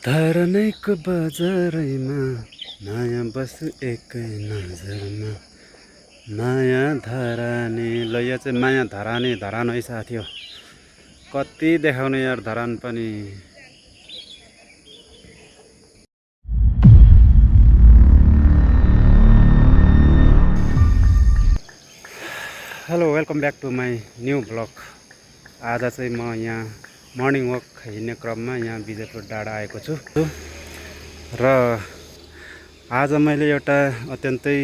धरनैको बजारैमा नयाँ बसु एकै नजरमा माया धराने। ल यो चाहिँ माया धराने धरान है साथी हो। कति देखाउने यार धरान पनि। Hello welcome back to my new blog. आज चाहिँ म यहाँ मर्निङ वक हिँड्ने क्रममा यहाँ विजयपुर डाँडा आएको छु र आज मैले एउटा अत्यन्तै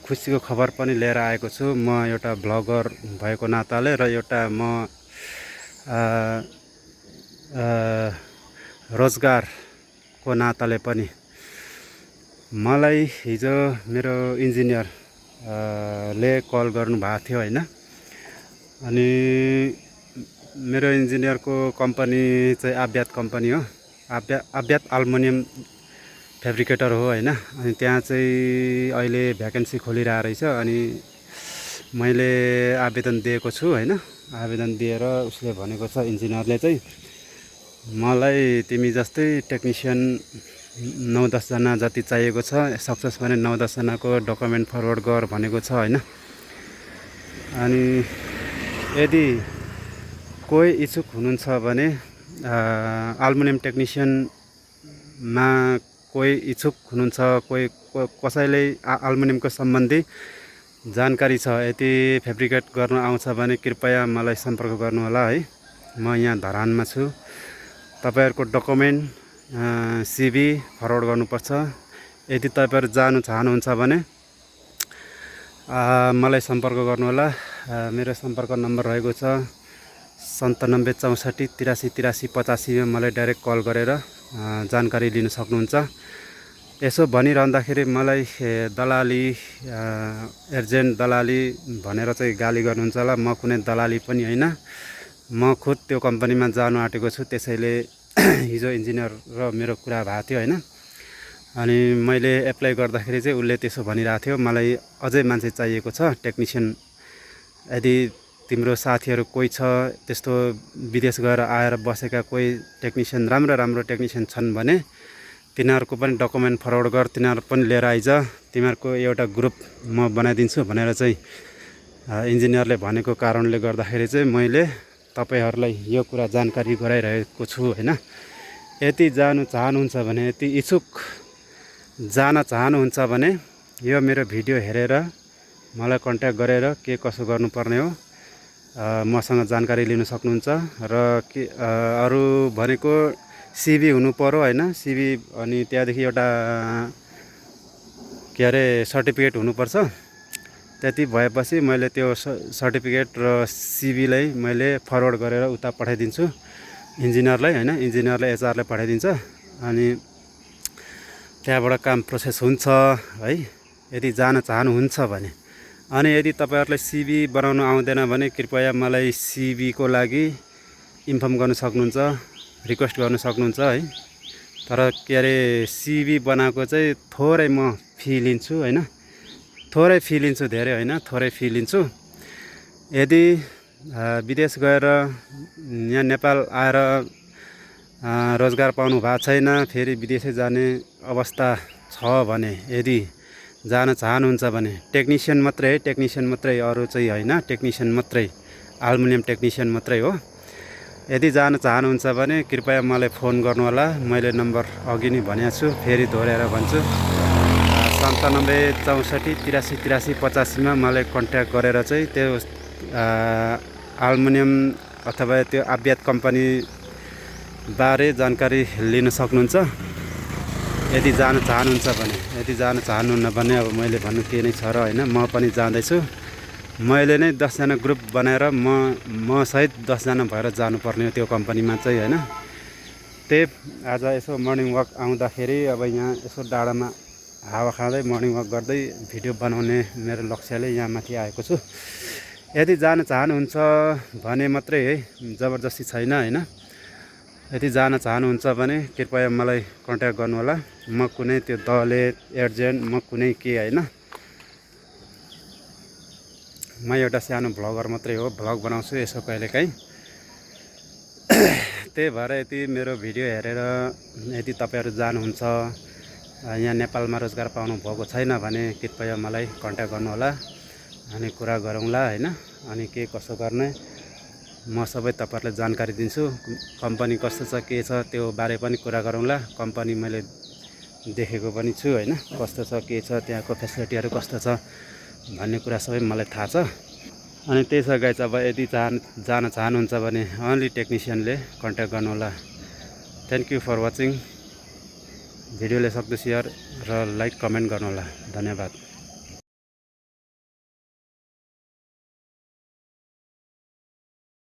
खुसीको खबर पनि लिएर आएको छु। म एउटा भ्लगर भएको नाताले र एउटा म रोजगारको नाताले पनि मलाई हिजो मेरो इन्जिनियर ले कल गर्नु भएको थियो हैन। अनि मेरो इन्जिनियरको कम्पनी चाहिँ आव्यात कम्पनी हो। आव्यात एल्युमिनियम फेब्रिकेटर हो हैन। अनि त्यहाँ चाहिँ अहिले भ्याकेन्सी खोलिरहेको रहेछ। अनि मैले आवेदन दिएको छु हैन। आवेदन दिएर उसले भनेको छ इन्जिनियरले चाहिँ मलाई तिमी जस्तै टेक्निसियन 9-10 जना जति चाहिएको छ। सक्सेस भने 9-10 जनाको डकुमेन्ट फरवर्ड गर भनेको छ हैन। अनि यदि कोही इच्छुक हुनुहुन्छ भने एल्युमिनियम टेक्निसियनमा कोही इच्छुक हुनुहुन्छ, कोही कसैले एल्युमिनियमको सम्बन्धी जानकारी छ, यदि फेब्रिकेट गर्न आउँछ भने कृपया मलाई सम्पर्क गर्नु होला है। म यहाँ धरानमा छु। तपाईहरुको डकुमेन्ट सिभी फरवर्ड गर्नुपर्छ। यदि तपाईहरु जानु चाहनुहुन्छ भने मलाई सम्पर्क गर्नु होला। मेरो सम्पर्क नम्बर रहेको छ 97 64 83 83 85 मा मलाई डाइरेक्ट कल गरेर जानकारी लिन सक्नुहुन्छ। यसो भनिरहँदाखेरि मलाई दलाली एजेन्ट दलाली भनेर चाहिँ गाली गर्नुहुन्छ होला। म कुनै दलाली पनि हैन। म खुद त्यो कम्पनीमा जानु आँटेको छु। त्यसैले हिजो इन्जिनियर र मेरो कुरा भएको थियो हैन। अनि मैले एप्लाई गर्दाखेरि चाहिँ उसले त्यसो भनिरहेको थियो मलाई अझै मान्छे चाहिएको छ टेक्निसियन। यदि तिम्रो साथीहरु कोही छ त्यस्तो विदेश गएर आएर बसेका कोही टेक्निसियन राम्रो टेक्निसियन छन् भने तिनीहरुको पनि डकुमेन्ट फरवर्ड गर, तिनीहरु पनि लिएर आइज, तिमीहरुको एउटा ग्रुप म बनाइदिन्छु भनेर चाहिँ इन्जिनियरले भनेको कारणले गर्दाखेरि चाहिँ मैले तपाईहरुलाई यो कुरा जानकारी गराइरहेको छु हैन। यदि जानु चाहनुहुन्छ भने, यदि इच्छुक जान चाहनुहुन्छ भने यो मेरो भिडियो हेरेर मलाई कन्ट्याक्ट गरेर के कसो गर्नुपर्ने हो मसँग जानकारी लिन सक्नुहुन्छ। र के अरु भनेको सिभी हुनु पर्यो हैन। सिभी अनि त्यहाँदेखि एउटा के अरे सर्टिफिकेट हुनुपर्छ। त्यति भएपछि मैले त्यो सर्टिफिकेट र सिभी लाई मैले फरवर्ड गरेर उता पठाइदिन्छु इन्जिनियरलाई हैन। इन्जिनियरले एचआर लाई पठाइदिन्छ। अनि त्यहाँबाट काम प्रोसेस हुन्छ है, यदि जान चाहनुहुन्छ भने। अनि यदि तपाईहरुलाई सिभी बनाउन आउँदैन भने कृपया मलाई सिभी को लागि इन्फर्म गर्न सक्नुहुन्छ, रिक्वेस्ट गर्न सक्नुहुन्छ है। तर के अरे सिभी बनाएको चाहिँ थोरै म फी लिन्छु हैन। थोरै फी लिन्छु, धेरै हैन, थोरै फी लिन्छु। यदि विदेश गएर यहाँ नेपाल आएर रोजगार पाउनु भएको छैन, फेरि विदेशै जाने अवस्था छ भने, यदि जान चाहनुहुन्छ भने टेक्निसियन मात्रै है, टेक्निसियन मात्रै, अरु चाहिँ हैन, टेक्निसियन मात्रै, एल्युमिनियम टेक्निसियन मात्रै हो। यदि जान चाहनुहुन्छ भने कृपया मलाई फोन गर्नु होला। मैले नम्बर अघि नै भनेको छु, फेरि दोहोर्याएर भन्छु 97 64 83 83 85 मा मलाई कन्ट्याक्ट गरेर चाहिँ त्यो एल्युमिनियम अथवा त्यो आव्यात कम्पनी बारे जानकारी लिन सक्नुहुन्छ यदि जान चाहनुहुन्छ भने। यदि जान चाहनुहुन्न भने अब मैले भन्नु के नै छ र हैन। म पनि जाँदैछु। मैले नै 10 जना ग्रुप बनाएर म सहित 10 जना भएर जानुपर्ने हो त्यो कम्पनीमा चाहिँ हैन। त्यही आज यसो मर्निङ वक आउँदाखेरि अब यहाँ यसो डाँडामा हावा खाँदै मर्निङ वक गर्दै भिडियो बनाउने मेरो लक्ष्यले यहाँ माथि आएको छु। यदि जान चाहनुहुन्छ भने मात्रै है, जबरजस्ती छैन हैन। यदि जान चाहनुहुन्छ भने कृपया मलाई कन्ट्याक्ट गर्नु होला। म कुनै त्यो दलेत एजेन्ट म कुनै के हैन। म एउटा सानो भ्लगर मात्रै हो। भ्लग बनाउँछु यसो कहिलेकाहीँ। त्यही भएर यदि मेरो भिडियो हेरेर यदि तपाईँहरू जानुहुन्छ यहाँ नेपालमा रोजगार पाउनु भएको छैन भने कृपया मलाई कन्ट्याक्ट गर्नुहोला अनि कुरा गरौँला हैन। अनि के कसो गर्ने म सबै तपाईहरुलाई जानकारी दिन्छु। कम्पनी कस्तो छ के छ त्यो बारे पनि कुरा गरौँला। कम्पनी मैले देखेको पनि छु हैन, कस्तो छ के छ त्यहाँको फेसिलिटीहरु कस्तो छ भन्ने कुरा सबै मलाई थाहा छ। अनि त्यही छ गाइस, अब यदि जान चाहनुहुन्छ भने ओन्ली टेक्निशियनले कन्ट्याक्ट गर्नुहोला। Thank you for watching. भिडियोले सक्दो शेयर र लाइक कमेन्ट गर्नुहोला। धन्यवाद।